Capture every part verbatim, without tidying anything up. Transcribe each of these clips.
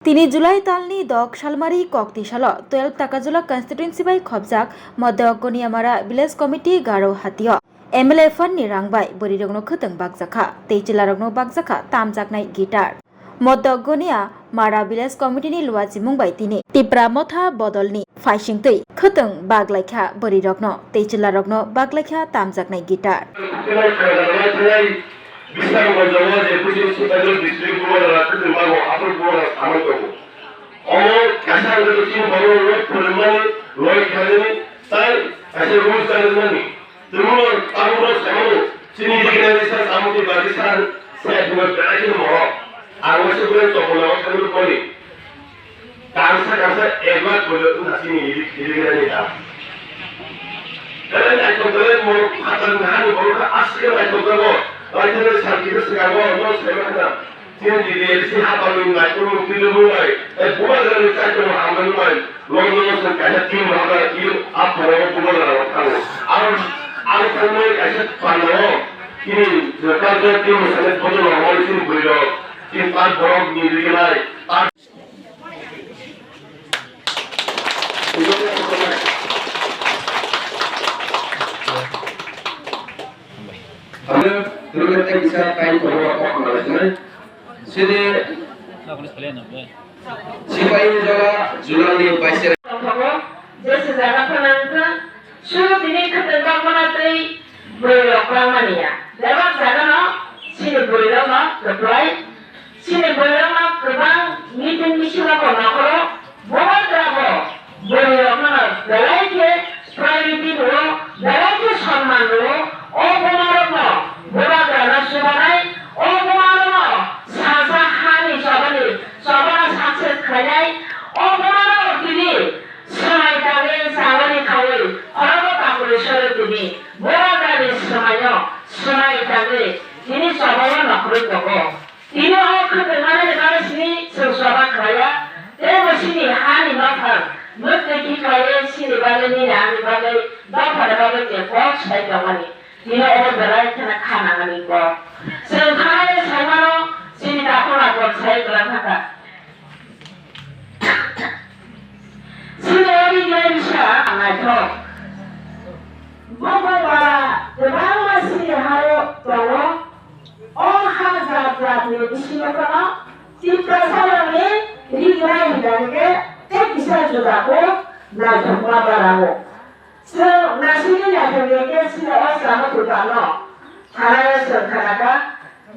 Tini July talni dok salmari kokti salo twelve Takajula constituency bai khopjak Modok Goniamara Village Committee Garo Hatio M L A fund ni rang bai bwrwirokno khwtwng bakjakha tei chwlarokno bakjakha tamjaknai guitar. Modok Gonia Mara Village Committee ni luachimung bai tini Tipra Motha bodolni phaisingtwi khwtwng baglaikha bwrwirokno tei chwlarokno baglaikha tamjaknai guitar. Biswanath Gonjo o je Pujin Sipajol district Bubagra khwtwng bago Apor Bubagra samung tongo. Omo kaisa ang khe chini borok rok phwrwngmani, loi khlainani, tai kaisa rules change mani. Tini tabuk rok samung chini digna ni sa samung ni bagwi sa sa bubagra belai kheno morok. Ang waisa bubagra topona o thangwi rwmani. Kangsa kangsa advance bodo wngkha chini iri-, irigirani da. Belai naithok, belai morok phatar ni hani borok khe aswk khe naithok jago. Raithani sal kisa swkango no saiman khna. Chini D D L C hapangni naithokni twi lubung bai, tei bubagrani chaitokno hambai bai, London-o chwng kaisa team rohorna khe aphano bubagrarok thango. Aro, aro thangwi kaisa pandao chini cultural team ni sani photo rohormani chini bwrwirok, chini tak borok ni rignai, tak Ane, tini khe tei kisa time tongo, o hambai sinai. Sini. Sipai jora, July ni baisere. Tongo, jesa jaga phano wngkha, suru tini khwtwng bakmana tei bwrwi rok kwbangma niya. Bebak jaga no, sini bwrwi rok no kwplai. Chini bwrwirokno kwbang meeting bisingo bo nokhoro bubagrabo bwrwirokno belai khe priority rwo, belai khe sonman rwo. O bumarokno bubagrano chubanai, o bumarokno sasa hani chobani chobano success khlainai, o bumarok tini swmai tangwi chawani khaui khorogo takuri sori tini bubagrani swmaino swmai tangwi tini chobao nokhorwi tongo. Tini o khwtwng manani bagwi sini chwng choba khlaiya, tei bo sini hani nothang mwtwi khe khlaiwi sini bagwi nini ani bagwi dophani bagwi je kok sai tongmani. Tini obo belai kheno kha nangani kok. Chwng khanai saimano chini takhuk nakon sai kwlangkha kha. Sini o ri gwnai bisa naithok. Bubagra kwbangma sini hao tongo. O ha jat jat ni bisingo phano Tiprasa rokni ri gwnai hinani khe tei kisa juda khe naithokma barao. Chwng nasini naithok ya khe chini o chwla muthungma no thanao chwng khnakha.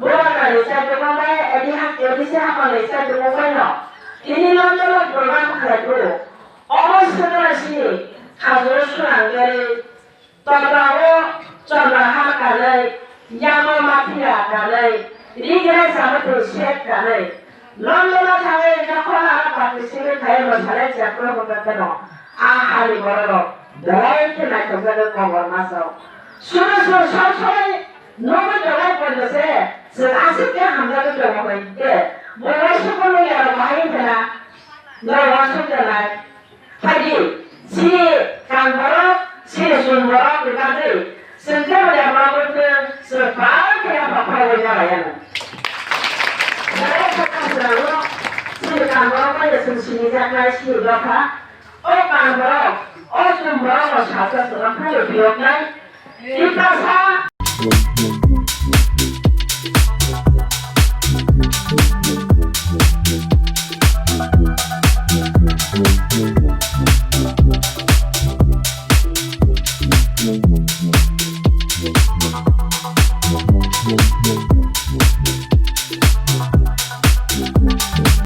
Bubagrani chaitokma bai A D C hapangni chaitokma bai no tini London o program khlai phuru omo swkang sini khajuro swnam gari. Todao chondra ha kanwi, yamo maphira kanwi, rigra samuthung set kanwi, London-o thangwi nokhorno aro party simi khai mwsalai chapro hwnwi kheno a hani bororok belai khe naithokjagwi kobor masao. Suru suru sok soi nugwi tongnai pono se chwng aswk khe hamjagwi tongo hwnkhe, bo waisa kono yarok bahai wngkhe na norok uansuk tongnai. Phaidi, chini kan borok, chini chwng borok ni bagwi chwng kebo ya borok wngkhe chwng bai khe yapha phaiwi nalaiya nw. Belai khe khasrango chini kan borok bai chwng sinijaknai chini dopha. O kan borok, o chwng borok no salsa chwngno phaiwi phiyoknai. Tiprasa.